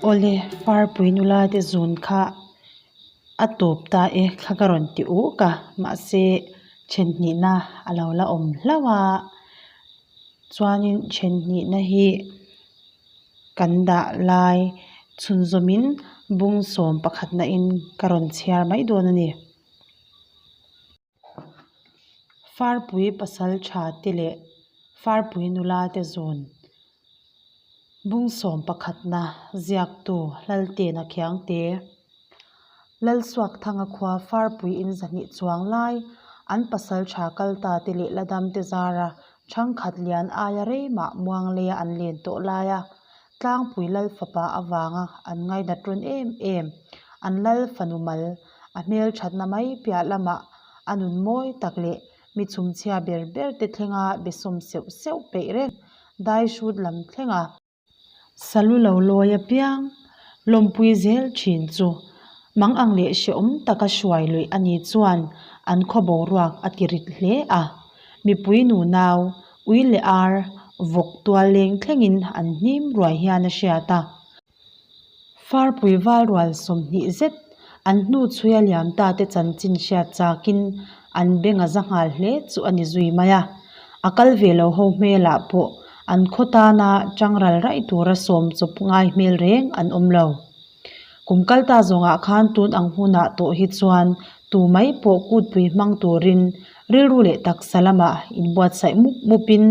Awle, Farpui nula te zun kha a tawp ta e kha ka rawn ti uk a, mahse then hnihna a lo la awm hlauh a, chuanin then hnihna hi kan dah lai chhunzawmin bung sawm pakhatna in ka rawn chhiar mai dawn a ni. Farpui pasal tha te leh Farpui nula te zawn bung sawm pakhatna ziaktu Laltena Khiangte Lalsuakthanga khua Farpui in zahnih chuang lai an pasal tha kal ta te leh la dam te zara thangkhat lian aia rei mah muang leia an len tawh laia Tlangpui Lal fapa avanga an ngainat rawn em em an Lal fanu mal A hmelthatna mai piah lamah a nun mawi tak leh mi chhumchhia ber ber te thlenga be sawm seuh seuh peih reng dai hrut lam thlenga salu lo lawi apiang lawmpui zel thin chu mang ang leh hrehawm taka hruai luih a ni chuan an khaw boruak a ti rit hle a. Mipui nunau, ui leh ar, vawk tual leng thlengin an hnim ruai hian a hriat a. Farpui valrual 20 zet an hnu chhuia liam ta te chanchin hriat chakin an beng a za nghal hle chu a ni zui mai a. A kal ve lo ho hmelah pawh an khaw tana tangral raih tura sawm chawp ngai hmel reng an awm lo. Kum kal ta zawngah khan tun ang hunah tawh hi chuan tu mai pawh kutpui hmang turin rilru leh taksa lamah inbuatsaih mup mupin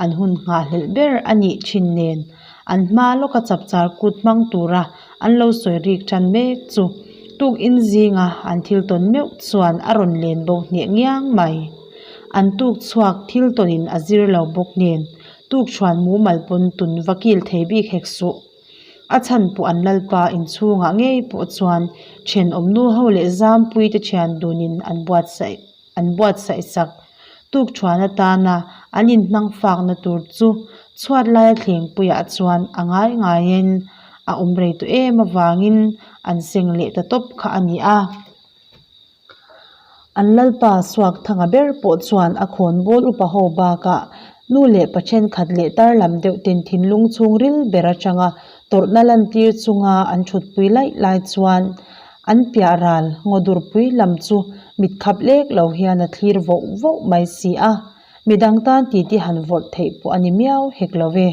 an hun nghahhlelh ber a nih thin nen an hma lawka chapchar kut hmang tura an lo sawi rik tan mek chu tukin zinga an thil tawn meuh chuan a rawn len bo hneh ngiang mai. An tuk chhuak thil tawnin a zir lo bawk nen tukchhuan mumal pawn tun va kil thei bik hek suh. A chhan pawh an lalpa inchhungah ngei pawh chuan thenawm nu ho leh zampui te thian dunin an buatsaih an buatsaih sak. Tukṭhuan atana an inhnang fakna tur chu chhuat laia thlengpuiah chuan a ngai ngaiin a awm rei tawh em avangin an seng leh ta tawp kha a ni a. An lalpa Suakthanga ber pawh chuan a khawnbawl upa ho bakah nu leh pa thenkhat leh tar lam deuh ten thinlung chhungril ber atanga tawrhna lantir chunga an thutpui laih lai chuan an piah ral ngawdurpui lam chu mit khap lek lo hian a thlir voh voh mai si a, midang tan titi han vawrh theih pawh a ni miau hek lo ve.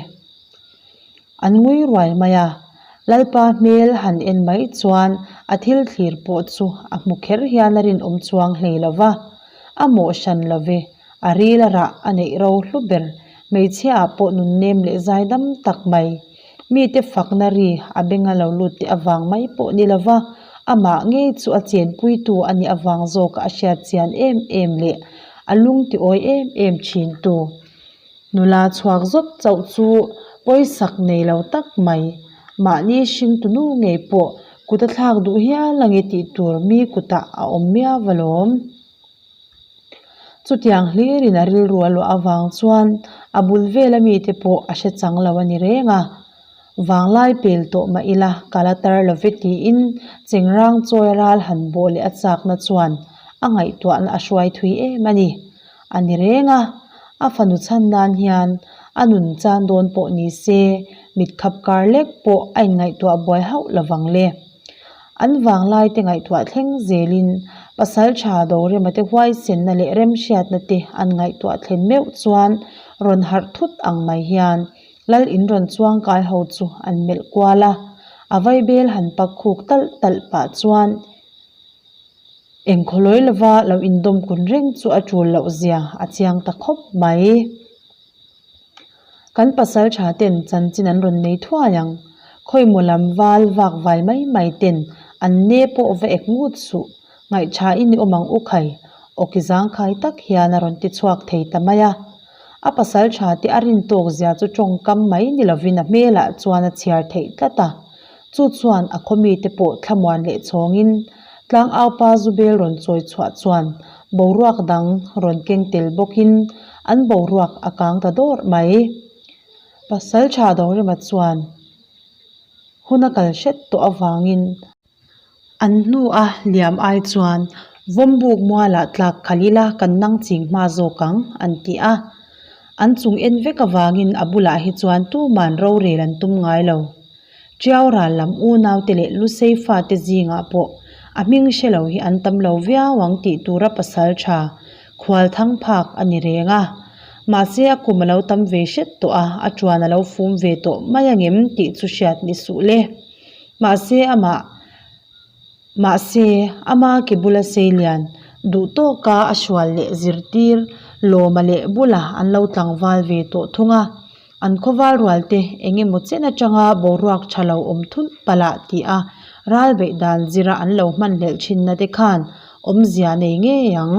An ngui ruai mai a, Lalpa hmel han en mai chuan a thil thlir pawh chu a hmu kher hian a rinawm chuang hlei lo va, a mawh hran lo ve, a ril a rah a neih ro hlu ber, hmeichhia ah pawh nunnem leh zaidam tak mai, mite fakna ri a benga lo lut te avang mai pawh ni lo va, amah ngei chu a chenpuitu a nih avang zawka a hriat chian em em leh a lung tiawi em em thintu. Nula chhuak zawt chauh chu pawisak nei lo tak mai. Mahni hringtunu ngei pawh kut a thlak duh hial ange tih tur mi kutah a awm miau alawm. Chutiang hlirin a rilru a luah avang chuan a bul vela mite pawh a hre chang lo a ni reng a. Vanglai pel tawh mah ila ka la tar lo ve tiin Chengrang chawi ral han bawh leh a chakna chuan a ngaihtuahna a hruai thui em a ni. A ni reng a, a fanu chhan nan hian a nun chan dawn pawh ni se mitkhap kar lek pawh a inngaihtuah buai hauh lovang le. An vanglai te ngaihtuah thleng zelin pasal tha Dorema te huaisenna leh remhriatna te an ngaihtuah thlen meuh chuan rawn harh thut ang mai hian Lal in rawn chuang kai ho chu an melh kual a, a vaibel han pak khuk talh talh pah chuan engkhawlawi lova lo indawm kun reng chu a tul loh zia a chiang ta khawp mai. Kan pasal tha ten chanchin an rawn nei thuai ang, khawimaw lam val vak vai mai mai ten an ne pawh va ek ngut suh, ngaihṭha i ni awm ang u khai, awki zangkhai tak hian a rawn ti chhuak thei ta mai a. A pasal tha te a rin tawk zia chu tawngkam mai ni lovin a hmelah chuan a chhiar theih tlat a. Chu chuan a khaw mite pawh thlamuan leh chhawngin tlangaupa Zubel rawn chawi chhuah chuan boruak dang rawn keng tel bawkin an boruak a kang ta dawrh mai. Pasal tha Dorema chuan hun a kal hret tawh avangin An hnu a liam ai chuan Vawmbuk mualah tlak khalh ila kan nang ching hma zawk ang, an ti a. An chung en vek avangin a bulah hi chuan tuman rorel an tum ngai lo. Tiau ral lam unaute leh Lusei fate zingah pawh a hming hre lo hi an tam lo viau ang tih tura pasal tha khual thang phak a ni reng a. Mahse a kum a lo tam ve hret tawh a, a tuan a lo fum ve tawh mai angem tih chu hriat ni suh le. Mahse amah. Mahse, ama ke bula seilian duh tawka a hrual leh zirtir Lawma leh bula an lo tlangval ve tawh thung a, an khawval rualte eng emaw chen atanga boruak tha lo awm thulh palh ah tih a ral beih dan zira an lo hmanhlelh thinna te khan awmzia nei ngei ang.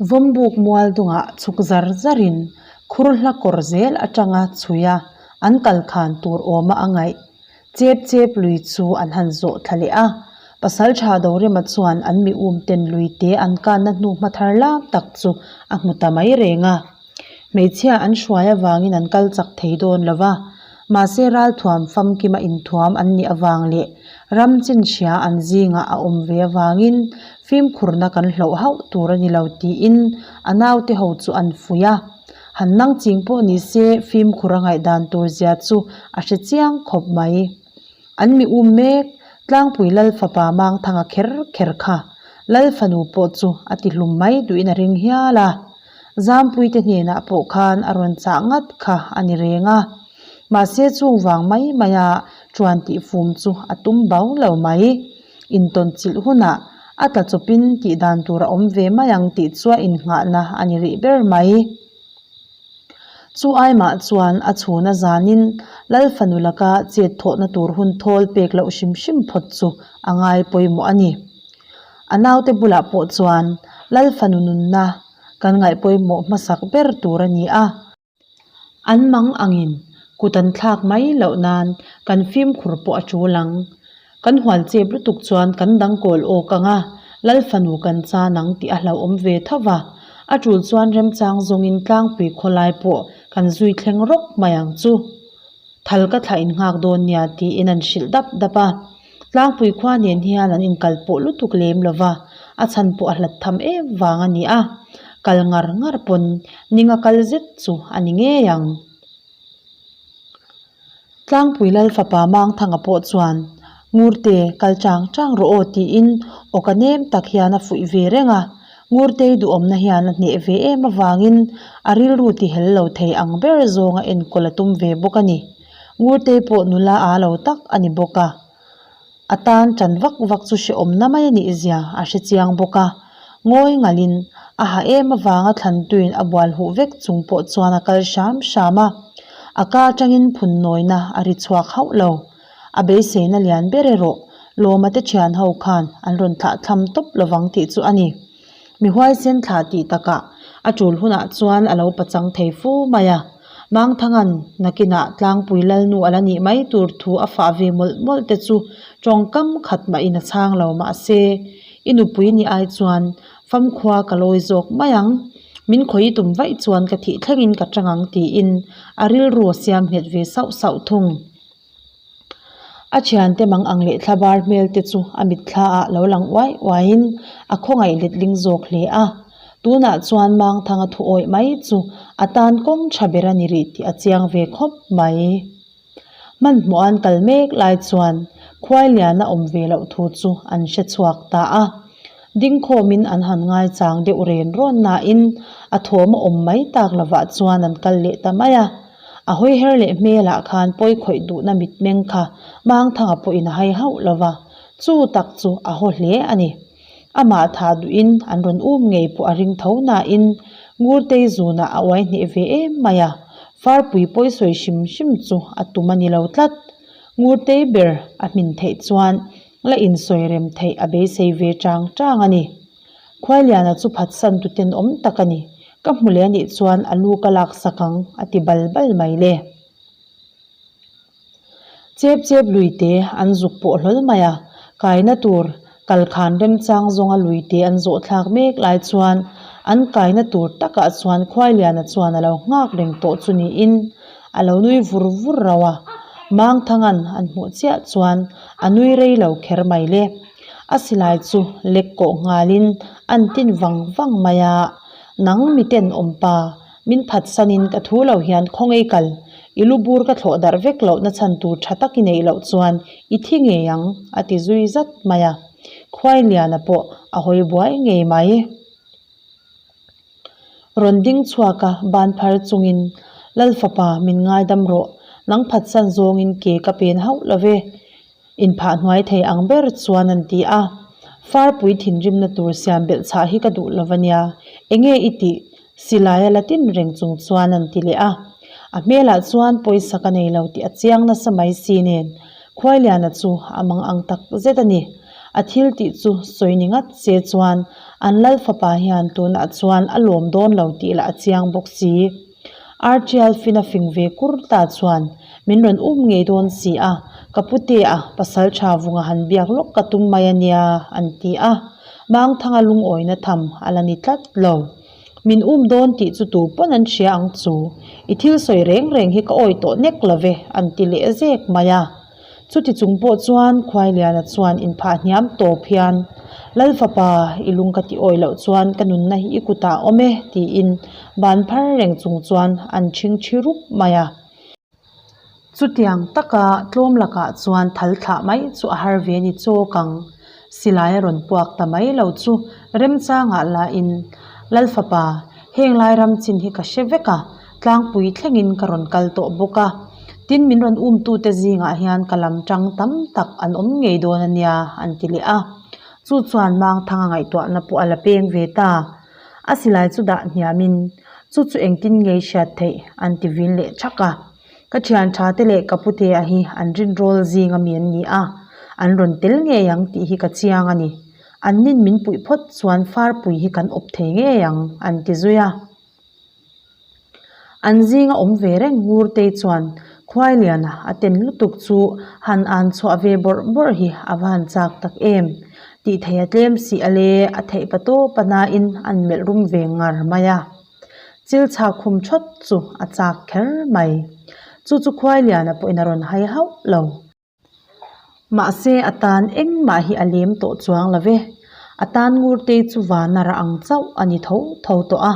Vawmbuk mual dungah chhuk zar zarin khur hla kawr zel atanga chhuia an kal khan tur awma a ngaih. Chep chep lui chu an han zawh thla leh a, Pasaltha Dorema chuan an mi um ten lui te an kanna hnu hma thar lam tak chu a hmu ta mai reng a. Hmeichhia an hruai avangin an kal chak thei dawn lo va, mahse ralthuam famkima inthuam an nih avang leh ram chin hria an zingah a awm ve avangin fimkhurna kan hloh hauh tur a ni lo tiin a naute ho chu an fuih a. Han nang ching pawh ni se fimkhur a ngaihdan tur zia chu a hre chiang khawp mai. An mi um mek, Tlangpui Lal fapa Mangthanga kher kher kha Lal fanu pawh chu a ti hlum mai duhin a ring hial a. Zampuite hnenah pawh khan a rawn chah ngat kha a ni reng a. Mahse chung vang mai maia ṭuan tih fum chu a tum bau lo mai. Intawn chilh hunah a tla chawpin tih dan tur a awm ve mai ang tih chu a innghahna a ni rih ber mai. Chu aimah chuan a chhun a zanin Lal fanu laka chet thawhna tur hun thawl pek loh hrim hrim phawt chu a ngai pawimawh a ni. A naute bulah pawh chuan Lal fanu nunna kan ngaih pawimawh hmasak ber tur a ni a. An mang angin kut an thlak mai loh nan kan fimkhur pawh a tul ang. Kan hual chep lutuk chuan kan dang kawl awk ang a, Lal fanu kan chan ang tih a hlauhawm ve tho va. A tul chuan remchang zawngin tlangpui khawlai pawh kan zui thleng rawk mai ang chu. Thal ka thlah in nghak dawn nia tiin an hrilh dap dap a. Tlangpui khua nen hian an inkal pawh lutuk lem lo va, a chhan pawh a hlat tham em vang a ni a. Kal ngar ngar pawn ninga kal zet chu a ni ngei ang. Tlangpui Lal fapa Mangthanga pawh chuan, Ngurte, kal chang chang rawh aw tiin awka nem tak hian a fuih ve reng a. Ngurtei duhawmna hian a hneh ve em avangin a rilru ti hel lo thei ang ber zawnga enkawl a tum ve bawk a ni. Ngurtei pawh nula aa lo tak a ni bawk a. A tan ṭan vak vak chu hrehawmna mai a nih zia a hre chiang bawk a. Ngawi ngalhin a ha em avanga thlantuin a bual huh vek chung pawh chuan a kal hram hram a. A ka aṭangin phun nawina a ri chhuak hauh lo. A beiseina lian ber erawh Lawma te ṭhian ho khan an rawn thlah thlam tawp lovang tih chu a ni. Mi huaisen thlah tih takah a ṭul hunah chuan a lo pachang thei fu mai a. Mangthanga'n nakinah Tlangpui Lalnu a la nih mai tur thu a fah ve mawlh mawlh te chu tawngkam khat mahin a chhang lo mahse, I nupui ni ai chuan famkhua ka lawi zawk mai ang, min khawi tum vaih chuan ka thih thlengin ka tang ang tiin a rilru a siam nghet ve sauh sauh thung. A thiante mang ang leh thlabar hmel te chu a mitthla ah lo lang uai uaiin a khawngaih letling zawk hle a. Tunah chuan Mangthanga thu awih mai chu a tan kawng tha ber a ni rih tih a chiang ve khawp mai. Hmanhmawh an kal mek lai chuan Khuailiana awm ve loh thu chu an hre chhuak ta a. Dingkhawmin an han ngaichang deuh ren rawn nain a thawm a awm mai tak lovah chuan an kal leh ta mai a. A hawi her leh hmelah khan pawi khawih duhna mitmeng kha Mangthanga pawhin a hai hauh lo va, chu tak chu a haw hle a ni. Amah thah duhin an rawn um ngei pawh a ring tho nain Ngurtei zunah a uai hneh ve em mai a, Farpui pawi sawi hrim hrim chu a tum a ni lo tlat. Ngurtei ber a hmin theih chuan la insawi rem theih a beisei ve chang chang a ni. Khuailiana chu phatsan tu tenawm tak a ni. Ka hmu leh anih chuan a lu ka lak sak ang, a ti bal bal mai le. Chep chep lui te an zuk pawh hlawl mai a, kaina tur kal khan remchang zawnga lui te an zawh thlak mek lai chuan an kaina tur takah chuan Khuailiana chuan a lo nghak reng tawh chu niin a lo nui vur vur rauh a. Mangthanga'n an hmuh chiah chuan a nui rei lo kher mai le. A silai chu lek kawh nghalin an tin vang vang mai a, Nang miten awmpa, min phatsanin ka thu lo hian khawngei kal. I lu bur ka thlawh darh vek loh na chhan tur tha tak i neih loh chuan i thi ngei ang, a ti zui zat mai a. Khuailiana pawh a hawi buai ngei mai. Rawn ding chhuak a, ban phar chungin, Lal fapa, min ngaidam rawh, nang phatsan zawngin ke ka pen hauh lo ve. Inphah hnuai thei ang ber chuan an ti a, Farpui thinrimna tur siam belh chhah hi ka duh lo va nia, enge i tih? Silai a la tin reng chung chuan an ti leh a. A hmelah chuan pawisa ka nei lo tih a chiang nasa mai si nen, Khuailiana chu a mang ang tak zet a ni. A thil tih chu sawi ni ngat se chuan an lal fapa hian tunah chuan a lawm dawn lo tih lah a chiang bawk si. Artial fina fing ve kur ta chuan min rawn um ngei dawn si a, ka putea pasal tha vunga han biak lawk ka tum mai a nia an ti a, Mangthanga lungawina tham a la ni tlat lo. Min um dawn tih chu tu pawn an hria ang chu, i thil sawi reng reng hi ka awi tawh nek lo ve an ti leh zek mai a. Chuti chung pawh chuan Khuailiana chuan inphah hniam tawp hian, Lal fapa, i lung ka ti awi loh chuan ka nunna hi i kutah a awm e, tiin ban phar reng chung chuan an ṭhing ṭhi rup mai a. Chutiang taka tlawm lakah chuan thal thlah mai chu a har ve ni chawk ang. Silai a rawn puak ta mai lo chu remchangah lahin, Lal fapa, heng lai ram chin hi ka hre vek a, Tlangpui thlengin ka rawn kal tawh bawk a, tin min rawn umtute zingah hian ka lam tang tam tak an awm ngei dawn a nia an ti leh a. Chu chuan Mangthanga ngaihtuahna pawh a la peng ve ta. A silai chu dah hniamin, Chu chu engtin ngei hriat theih? an ti vin leh thak a. Ka thian tha te leh ka putea hi an rinrawl zing ami an ni a, an rawn tel ngei ang tih hi ka chiang a ni. An nin min puih phawt chuan farpui hi kan awp thei ngei ang an ti zui a. An zinga awm ve reng Ngurtei chuan Khuailiana a ten lutuk chu han an chhuah ve bawrh bawrh hi a va han chak tak em. Tih theih a tlem si a le, a theih pa tawp a nain an melh rum ve ngar mai a. Chil chhak khum thawt chu a chak kher mai. Chu chu Khuailiana pawhin a rawn hai hauh lo. Mahse a tan engmah hi a lem tawh chuang lo ve. A tan Ngurtei chu vana rah ang chauh a ni tho tho tawh a,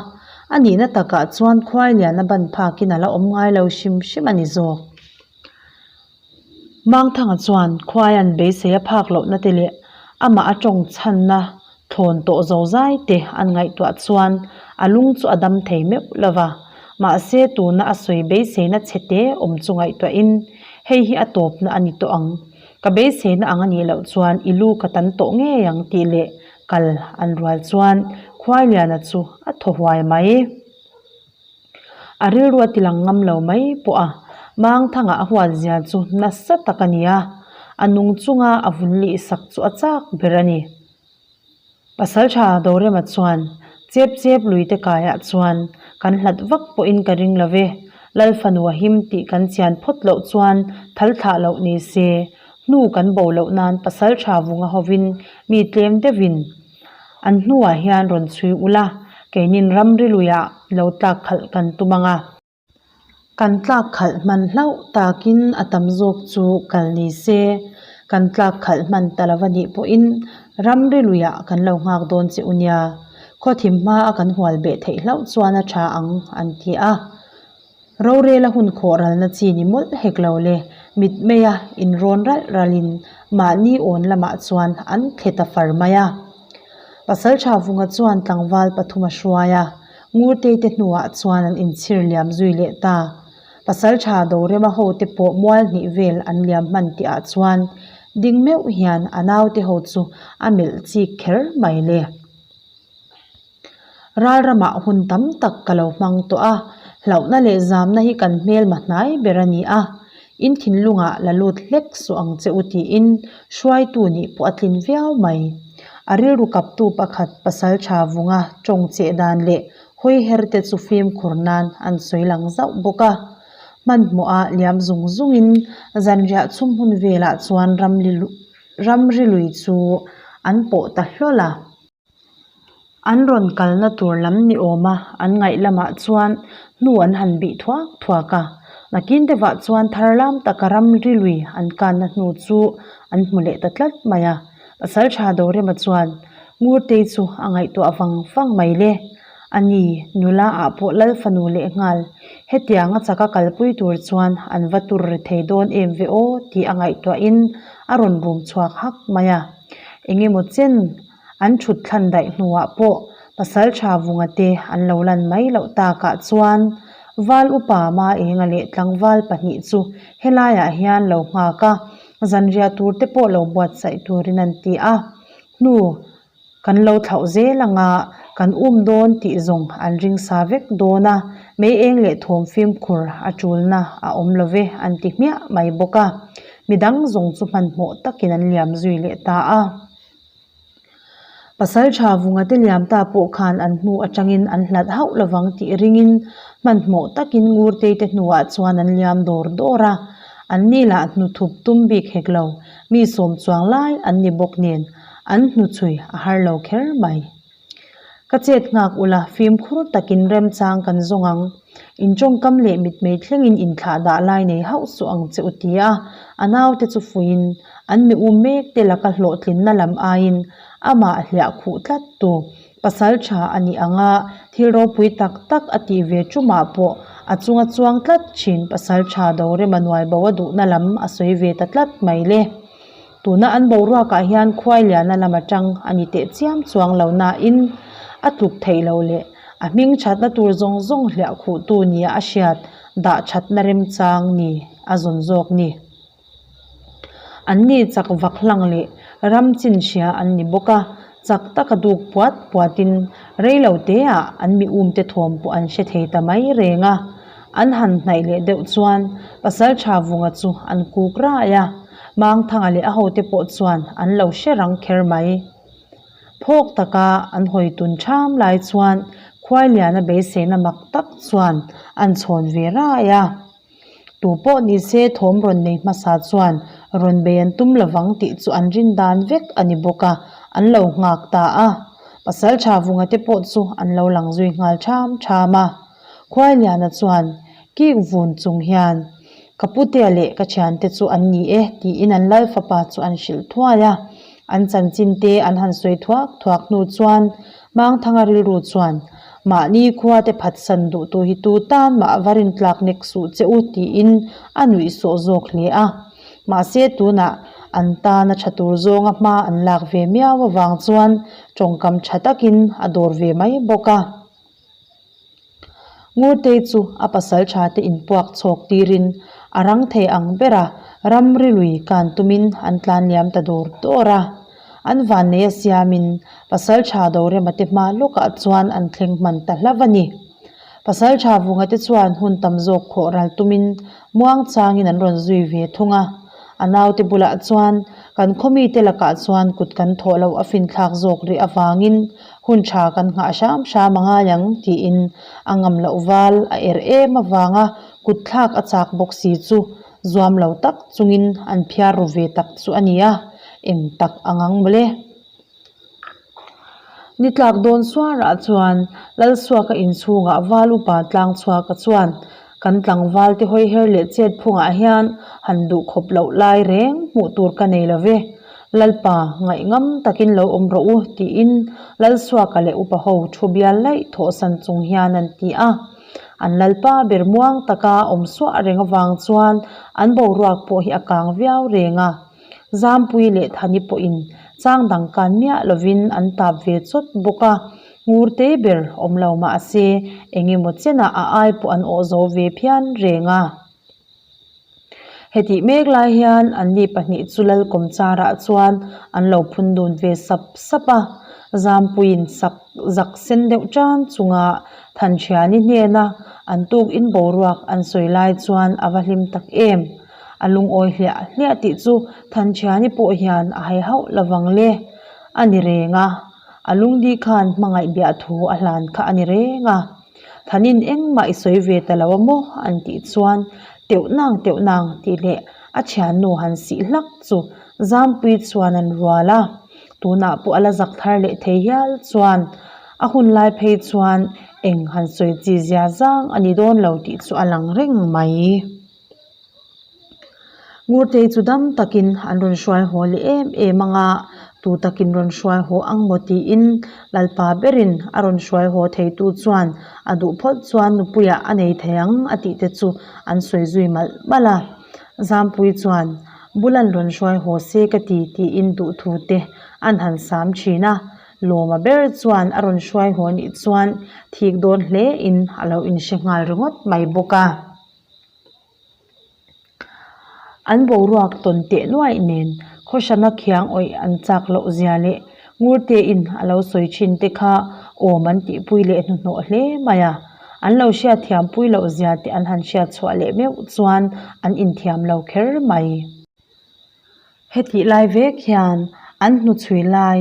a nihna takah chuan Khuailiana ban phakin a la awm ngai lo hrim hrim a ni zawk. Mangthanga chuan Khuaian beisei a phak lohna te leh amah a tawng chhanna Thlawn tawh zo zai te an ngaihtuah chuan a lung chu a dam thei meuh lo va, mahse tuna a sawi beiseina chhe te awm chu ngaihtuahin hei hi a tawpna a ni tawh ang, ka beiseina ang a nih loh chuan i lu ka tan tawh ngei ang tih leh kal an rual chuan Khuailiana chu a thaw huai mai. A rilru a tilang ngam lo mai pawh a, Mangthanga a huat zia chu nasa tak a ni a, a nung chunga a vun lih sak chu a chak ber a ni. Pasaltha Dorema chuan chep chep lui te kaiah chuan kan hlat vak pawhin ka ring lo ve, Lal fanu a him tih kan chian phawt loh chuan thal thlah loh ni se, hnu kan bo loh nan Pasaltha vunga hovin mi tlem deuhin an hnuah hian rawn chhui ula, keinin ramri luiah lo tlak khalh kan tum ang a. Kan tlak khalh hman hlauh takin a tam zawk chu kal ni se, kan tlak khalh hman ta lo a nih pawhin ramri luiah kan lo nghak dawn che u nia, khawthim hma a kan hual beh theih hlauh chuan a tha ang an ti a. Rorela hun khawh ralna chi ni mawlh hek lo le, mitmeia inrawn ralh ralhin mahni awn lamah chuan an thle ta far mai a. Pasaltha Vunga chuan tlangval pathum a hruai a, Ngurtei te hnuah chuan an inchhir liam zui leh ta. Pasaltha Dorema ho te pawh mual hnih vel an liam hman tihah chuan ding meuh hian a naute ho chu a melh chik kher mai le. Ral ramah hun tam tak ka lo hmang tawh a, hlauhna leh zamna hi kan hmelma hnai ber a ni a, in thinlungah la lut hlek suh ang che u tiin hruaitu nih pawh a tlin viau mai. A rilru kaptu pakhat pasal tha vunga tawng cheh dan leh hawi her te chu fimkhur nan an sawi lang zauh bawk a. Hmanhmawha liam zung zungin zanriah chhum hun velah chuan ramri lui chu an pawh ta hlawl a. An rawn kalna tur lam ni awma an ngaih lamah chuan hnu an han bih thuak thuak a, nakin deuhah chuan thar lam taka ramri lui an kanna hnu chu an hmu leh ta tlat mai a. Pasaltha Dorema chuan Ngurtei chu a ngaihtuah vang vang mai le. A ni, nula ah pawh lal fanu leh nghal. Hetiang a chaka kalpui tur chuan an va tur ri thei dawn em ve aw tih a ngaihtuahin a rawn rum chhuak hak mai a. Engemaw chen an thut thlan daih hnuah pawh Pasaltha Vunga te an lo lan mai loh takah chuan Val upa Maenga leh tlangval pahnih chu helaiah hian lo nghak a, zanriah tur te pawh lo buatsaih turin an ti a. Hnu Kan lo thlauh zel anga kan um dawn tih zawng an ring sa vek dawn a, mei eng leh thawm fimkhur a tulna a awm lo ve an ti hmiah mai bawk a. Midang zawng chu hmanhmawh takin an liam zui leh ta a. Pasaltha Vungate liam ta pawh khan an hnu atangin an hlat hauh lovang tih ringin hmanhmawh takin Ngurtei te hnuah chuan an liam dawr dawr a. An ni lah hnuthup tum bik hek lo, mi sawm chuang lai an ni bawk nen An hnuchhui a har lo kher mai. Ka chet nghak ula, fimkhur takin remchang kan zawng ang. In tawngkam leh mitmei thlengin inthlah dah lai nei hauh suh ang che u ti a, a naute chu fuiin an mi um mek te laka hlawhtlinna lam aiin amah hliah khuh tlat tu pasal tha a nih anga thil ropui tak tak a tih ve tumah pawh a chunga chuang tlat thin pasal tha Dorema nuaibo a duhna lam a sawi ve ta tlat mai le. Tuna an boruakah hian khuailiana lam atang a ni teh chiam chuang lo nain a tluk theih loh leh a hming thatna tur zawng zawng hliah khuhtu nia a hriat dah thatna remchang ni a zawn zawk ni. An ni chak vak hlang leh ram chin hria an ni bawk a, chak taka duk puat puatin rei lo teah an mi umte thawm pawh an hre thei ta mai reng a. An han hnaih leh deuh chuan Pasaltha Vunga chu an kuk rai a. Mangthanga leh a hote pawh chuan an lo hre rang kher mai. Phawk taka an hawi tun ṭham lai chuan Khuailiana beiseina mak tak chuan an chhawn ve rai a. Tu pawh ni se thawm rawn nei hmasa chuan rawn bei an tum lovang tih chu an rin dan vek a ni bawk a, an lo nghak ta a. Pasalṭha Vunga te pawh chu an lo lang zui nghal ṭham ṭham a. Khuailiana chuan kik vun chung hian, Ka putea leh ka thiante chu an ni e, tiin an lal fapa chu an hrilh thuai a. An chanchin te an han sawi thuak thuak hnu chuan Mangthanga rilru chuan, Mahni khua te phatsan duhtu hi tu tan mah va rintlak nek suh che u, tiin a nuih sawh zawk hle a. Mahse tunah an tana tha tur zawnga hma an lak ve miau avang chuan tawngkam tha takin a dawr ve mai bawk a. Ngurtei chu a pasal tha te inpuak chhawk tirin a rang thei ang bera ramri lui kan tumin an tlan liam ta dawr dawr a. An vannei a siamin pasal tha Dorema te hma lawkah chuan an thleng hman ta hlauh a ni. Pasal tha Vunga te chuan hun tam zawk khawh ral tumin muangchangin an rawn zui ve thung a. A naute bulah chuan kan khaw mite lakah chuan kut kan thawh loh a finthlak zawk rih avangin Hun tha kan nghah hram hram a ngai ang tiin a ngam loh val a er em avanga kut thlak a chak bawk si chu zuam lo tak chungin an phiar ru ve tak chu a ni a, eng tak ang ang mawle. Ni tlak dawn suarah chuan Lalsuaka inchhungah val upa tlang chhuaka chuan kan tlangval te hawi her leh chet phungah hian han duh khawp loh lai reng hmuh tur ka nei lo ve. Lalpa, ngaihngam takin lo awm rawh u, tiin Lalsuaka leh upa ho thu bial laih thawhsan chung hian an ti a. An Lalpa ber muang taka awm suah reng avang chuan an boruak pawh hi a kang viau reng a. Zampui leh Thani pawhin chang dang kan miah lovin an tap ve chawt bawk a. Ngur te ber awm lo mah se eng emaw chenah a ai pawh an awh zo ve phian reng a. Hetih mek lai hian anni pahnih chu Lalkawm charah chuan an lo phun dun ve sap sap a, Zampuiin sak zak sen deuh tan chunga Thanṭhiani hnena an tuk in boruak an sawi lai chuan a va hlim tak em. A lungawi hliah hliah tih chu Thanṭhiani pawh hian a hai hauh lovang le. A ni reng a, a lungdi khan hmangaih biah thu a hlan kha a ni reng a. Thanin engmah i sawi ve ta lo a maw? an tih chuan teuh nang teuh nang tih leh a thiannu han sih hlak chu Zampui chuan an rual a. Tunah pawh a la zak thar leh thei hial chuan a hun lai phei chuan eng han sawi chi zia zang a ni dawn lo tih chu a lang reng mai. Ngurtei chu dam takin an rawn hruai haw leh em em ang a. Tu takin rawn hruai haw ang maw tiin Lalpa berin a rawn hruai haw theitu chuan a duh phawt chuan nupuiah a nei thei ang a tih te chu an sawi zui malh malh a. Zampui chuan Bulan rawn hruai haw se ka ti tiin duhthu te an han sam thin a. Lawma ber chuan a rawn hruai haw nih chuan thik dawn hle in a lo inhre nghal ringawt mai bawk a. An boruak tawn teh nuaih nen khawhrana khiang awih an chak loh zia leh Ngurte in a lo sawi thin te kha awm an tihpui leh hnuhnawh hle mai a. An lo hriatthiam pui loh zia te an han hriat chhuah leh meuh chuan an inthiam lo kher mai. Hetih lai vek hian an hnuchhui lai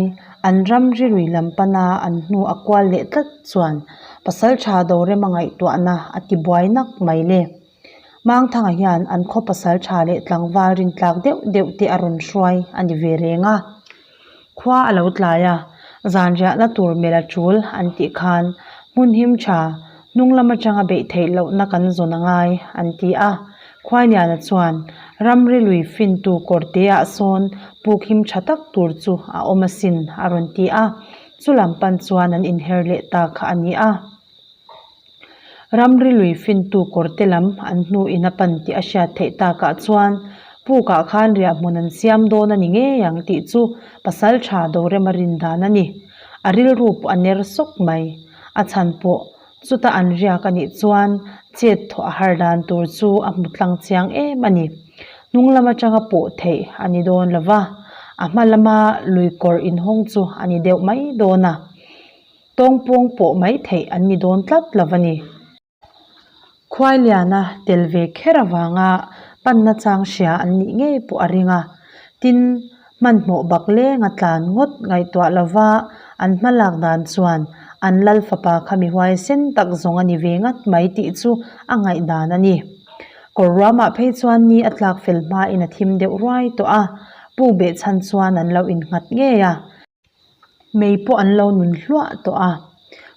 an ramri lui lam pana an hnu a kual leh tlat chuan pasaltha Dorema ngaihtuahna a ti buai nak mai le. Mangthanga hian an khaw pasaltha leh tlangval rintlak deuh deuh te a rawn hruai a ni ve reng a. Khua a lo tlai a, zan riahna tur mela tul an tih khan hmun him tha hnung lam atanga beih theih lohna kan zawn a ngai an ti a. Khuailiana chuan ramri lui fintu kawrte ah sawn puk him tha tak tur chu a awm asin a rawn ti a, chu lam pan chuan an inher leh ta kha a ni a. Ramri lui fintu kawrte lam an hnu in a pan tih a hriat theih takah chuan pukah khan riahhmun an siam dawn a ni ngei ang tih chu pasaltha Dorema rin dan a ni. A rilru pawh a ner sawk mai. A chhan pawh chuta an riak a nih chuan chet thawh a har dan tur chu a hmu tlang chiang em a ni. Hnung lam atanga pawh theih a ni dawn lo va, a hma lama lui kawr inhawng chu a ni deuh mai dawn a. Tawngpawng pawh mai theih an ni dawn tlat lo a ni. Khuailiana tel ve kher avanga panna chang hria an nih ngei pawh a ring a, tin, hmanhmawh bak lenga tlan ngawt ngaihtuah lova an hma lak dan chuan an lal fapa kha mi huaisen tak zawng a ni ve ngat mai tih chu a ngaihdan a ni. Kawr ruamah phei chuan ni a tlak fel hmain a thim deuh ruai tawh a, puk behchhan chuan an lo innghat ngei a. Mei pawh an lo nun hluah tawh a,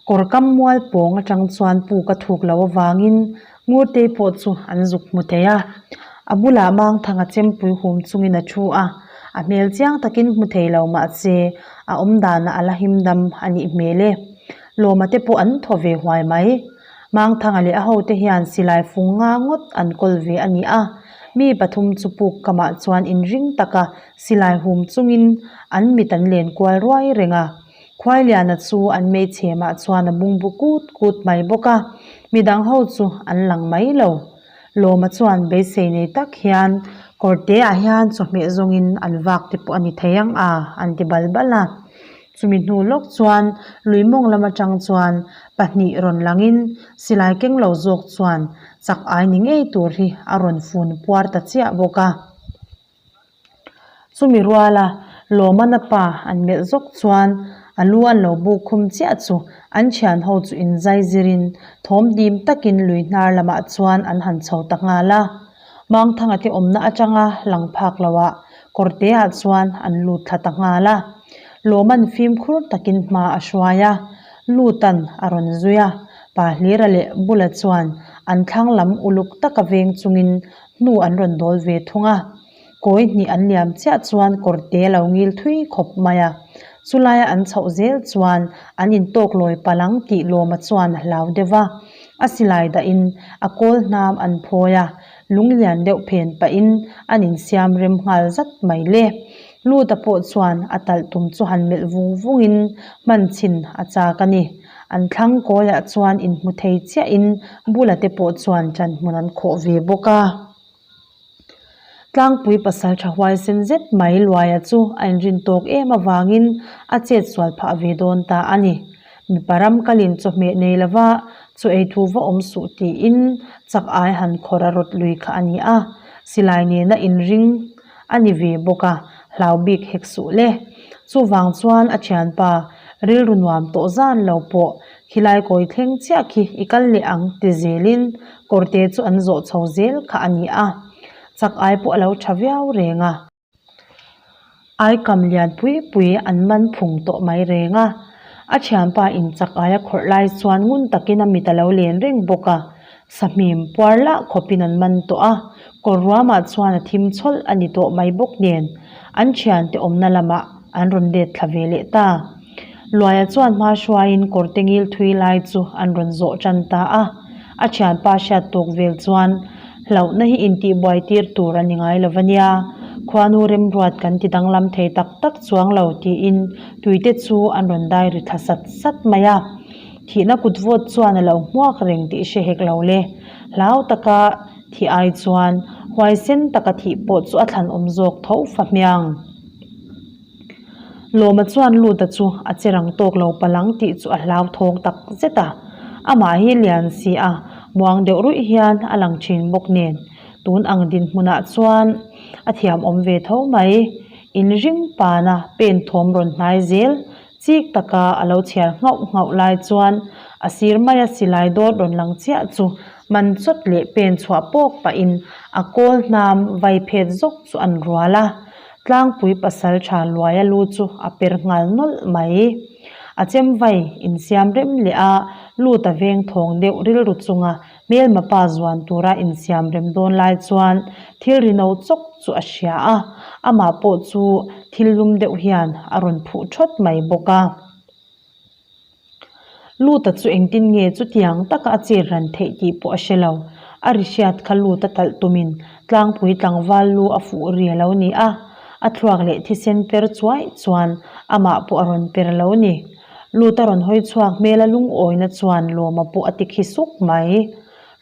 kawr kam mual pawng atang chuan puk a thuk loh avangin Ngurtei pawh chu an zuk hmu thei a. A bulah Mangthanga chempui hum chungin a thu a, a hmel chiang takin hmu thei lo mahse a awm danah a la him dam a nih hmel e. Lawma te pawh an thaw ve huai mai. Mangthanga leh a hote hian silai fung nga ngawt an kawl ve a ni a, mi pathum chu puk kamah chuan inring taka Silai hum chungin an mit an len kual ruai reng a, Khuailiana chu an meichhemah chuan a bungbu kut kut mai bawk a, midang ho chu an lang mai lo. Lawma chuan beisei nei tak hian kawrte ah hian chawhmeh zawngin an vak te pawh a ni thei ang a, an ti bal bal a. Chumi hnu lawk chuan lui mawng lam atang chuan pahnih rawn langin silai keng lo zawk chuan chak ai ni ngei tur hi a rawn fun puar ta chiah bawk a. Chumi ruala Lawmana pa an melh zawk chuan a lu an lo buk khum chiah chu an thian ho chu inzai zirin thawm dim takin lui hnar lamah chuan an han chho ta nghal a. Mangthanga te awmna atanga lang phak loah kawrte ah chuan an lut thla ta nghal a. Lawman fimkhur takin hma a hruai a, lutan a rawn zui a. Pa Hlira leh Bula chuan an thlang lam uluk taka veng chungin hnu an rawn dawl ve thung a, kawi hnih an liam chiah chuan kawrte a lo ngil thui khawp mai a, chulaia an chhoh zel chuan an intawk lawi palh ang tih Lawma chuan a hlau deuh va, a silai dahin a kawl hnam an phawi a, lung lian deuh phen pahin an insiam rem nghal zat mai le. Luta pawh chuan a talh tum chu han melh vung vungin hman chhin a chak a ni. An thlang kawiah chuan inhmu thei chiahin Bula te pawh chuan ṭan hmun an khawh ve bawk a. Tlangpui pasal ṭha huaisen zet mai Luaia chu a inrin tawk em avangin a chet sual phah ve dawn ta a ni. Mipa ram kalin chawhmeh nei lova chaw ei thu va awm suh tiin chak ai han khawr a rawt lui kha a ni a, silai nena inring a ni ve bawk a, hlau bik hek suh le. Chuvang chuan a thianpa rilru nuam tawh zan lo pawh khilai kawi thleng chiah khi i kal leh ang ti zelin kawrte chu an zawh chho zel kha a ni a, chak ai pawh a lo tha viau reng a. Aikam lian pui pui an man phung tawh mai reng a, a thianpa in chak ai a khawrh lai chuan ngun takin a mit a lo len reng bawk a. Sahmim puar lah khawpin an man tawh a, kawr ruamah chuan a thim chhawlh a ni tawh mai bawk nen an thiante awmna lamah. an rawn let thla ve leh ta. Luaia chuan hma hruaiin kawrte ngil thui lai chu an rawn zawh tan ta a. A thianpa hriat tawk vel chuan hlauhna hi intihbuai tir tur a ni ngai lo va nia, khuanu remruat kan ti danglam thei tak tak chuang lo tiin tuite chu an rawn dai ri thla sat sat mai a. Thihna kut vawt chuan a lo hmuak reng tih hre hek lo le. Hlau taka thih ai chuan huaisen taka thih pawh chu a thlan awm zawk tho fa hmiang. Lawma chuan Luta chu a che rang tawk lo palang tih chu a hlauthawng tak zet a. Amah hi lian si a, muang deuh ruih hian a lang thin bawk nen. Tun ang dinhmunah chuan a thiam awm ve tho mai. Inring pana pen thawm rawn hnai zel Chik taka a lo chhiar nghauh nghauh lai chuan a sir maia silai dawt rawn lang chiah chu man chawt leh pen chhuah pawk pahin a kawl hnam vai phet zawk chu an rual a. Tlangpui pasal tha luaia lu chu a per nghal nawlh mai. A chem vai insiam rem leh a lut a veng thawng deuh rilru chunga Hmelma pa zuan tura insiam rem dawn lai chuan thil ri no chawk chu a hria a, amah pawh chu thil lum deuh hian a rawn phuh thawt mai bawk a. Luta chu engtin nge chutiang taka a chet ran theih tih pawh a hre lo. A ri hriat kha lut a talh tumin tlangpui tlangval lu a fuh ri a lo ni a, a thluak leh thisen per chuai chuan amah pawh a rawn per lo ni. Lut a rawn hawi chhuak hmel a lungawina chuan Lawma pawh a ti khi suk mai.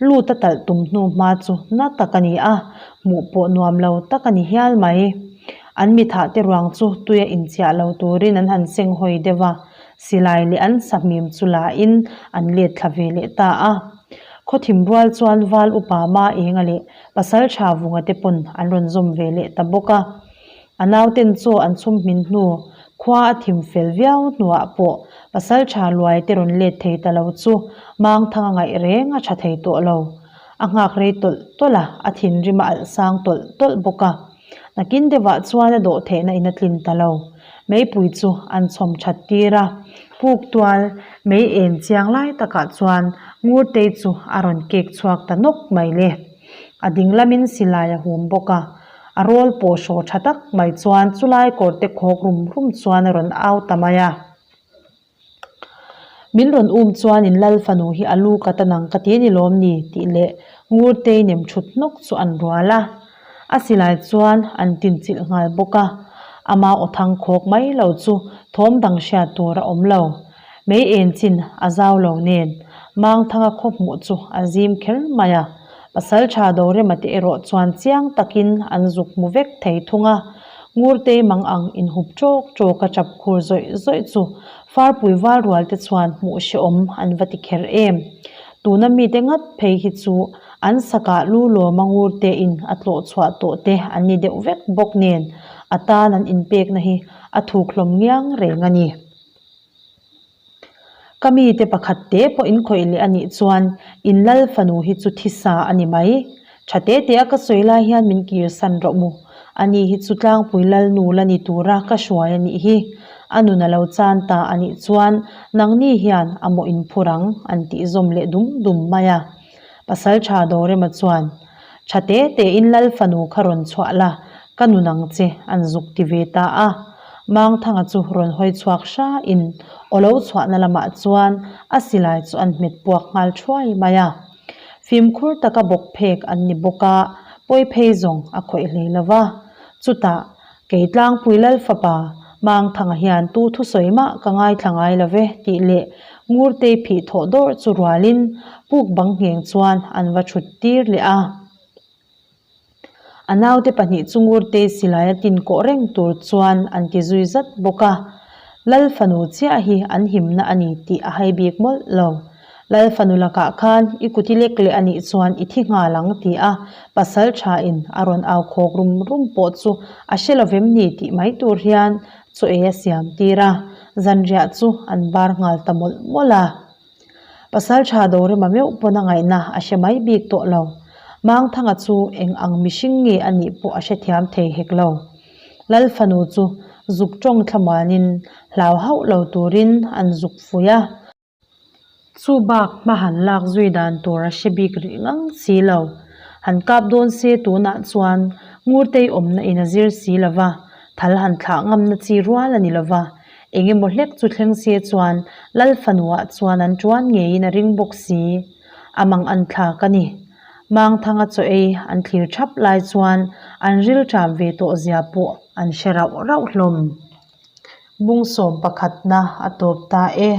Lut a talh tum hnu hma chu na tak a ni a, hmuh pawh nuam lo tak a ni hial mai. An mithah te ruang chu tuia inchiah lo turin an han seng hawi deuh a, silai leh an sahmim chu la in an let thla ve leh ta a. Khawthim rual chuan Val upa Ma Enga leh Pasaltha Vunga te pawn an rawn zawm ve leh ta bawk a. A nauten chaw an chhum hmin hnu, khua a thim fel viau hnuah pawh pasaltha luai te rawn let thei ta lo chu Mangthanga ngaih reng a tha thei tawh lo. A nghak rei tawlh tawlh a, a thinrim a alh sang tawlh tawlh bawk a. Nakin deuhah chuan a dawh theihna in a tlin ta lo. Meipui chu an chhawm that tir a, puk tual mei en chiang lai takah chuan Ngurtei chu a rawn kek chhuak ta nawk mai le. A ding lamin silai a hum bawk a. A rawl pawh hraw tha tak mai chuan chulai kawr te khawk rum rum chuan a rawn au ta mai a. Min rawn um chuan in lal fanu hi a lu ka ta nang ka ti a ni lawm ni tih leh Ngurtei nem thut hnawk chu an rual a. A silai chuan an tin chilh nghal bawk a. Ama aw thang khawk mai lo chu thawm dang hriat tur a awm lo. Mei en chin a zau lo nen Mangthanga khaw hmuh chu a zim kher mai a. Pasaltha Dorema te erawh chuan chiang takin an zuk hmu vek thei thung a, Ngurtei mang ang inhup ṭawk ṭawk a ṭap khur zawih zawih chu Farpui val rual te chuan hmuh hrehawm an va ti kher em. Tuna mite ngat phei hi chu an sakah lu lawma Ngurte in a tlawh chhuah tawh te an ni deuh vek bawk nen a tan an inpekna hi a thuk hlawm ngiang reng a ni. Ka mite pakhat te pawh in khawih leh a nih chuan in lal fanu hi chu thisa a ni mai. Tha te te a ka sawi lai hian min kir san rawh mu. Ani hi chu tlangpui lal nu la ni tura ka hruai a nih hi. A nun a lo chan ta a nih chuan nangni hian a mawh in phur ang an tih zawm leh dum dum mai a. Pasaltha Dorema chuan, Tha te te in lal fanu kha rawn chhuah la, ka nun ang che, an zuk ti ve ta a. Mangthanga chu rawn hawi chhuak hra in aw lo chhuahna lamah chuan a silai chu an hmet puak nghal thuai mai a. Fimkhur taka bawk phek an ni bawk a, pawi phei zawng a khawih hlei lo va. Chutah, Kei tlangpui lal fapa, Mangthanga hian tu thusawi mah ka ngaithla ngai lo ve tih leh Ngurtei phih thawh dawrh chu rualin puk bang ngheng chuan an va thut tir leh a. A naute pahnih chu Ngurtei silai a tin kawh reng tur chuan an ti zui zat bawk a. Lal fanu chiah hi an himna a ni tih a hai bik mawlh lo. Lal fanu lakah khan i kut i lek leh a nih chuan i thi nghal ang ti a pasal tha in a rawn au khawk rum rum pawh chu a hre lo vem ni tih mai tur hian chaw ei a siam tir a, zanriah chu an bar nghal ta mawlh mawlh a. Pasal tha Dorema meuh pawn a ngaihna a hre mai bik tawh lo. Mangthanga chu eng ang mihring nge a nih pawh a hrethiam thei hek lo. Lal fanu chu zuk tawng thlamuanin hlau hauh lo turin an zuk fuih a. Chu bak hma han lak zui dan tur a hre bik rih ngang si lo. Han kap dawn se tunah chuan Ngurtei awmna in a zir si lo va. Thal han thlah ngamna chi rual a ni lo va, eng emaw hlek chu thleng se chuan Lal fanuah chuan an ṭuan ngeiin a ring bawk si. A mang an thlak a ni. Mangthanga chaw ei an thlir ṭhap lai chuan an rilṭam ve tawh zia pawh an hre rauh rauh hlawm. Bung sawm pakhatna a tawp ta e.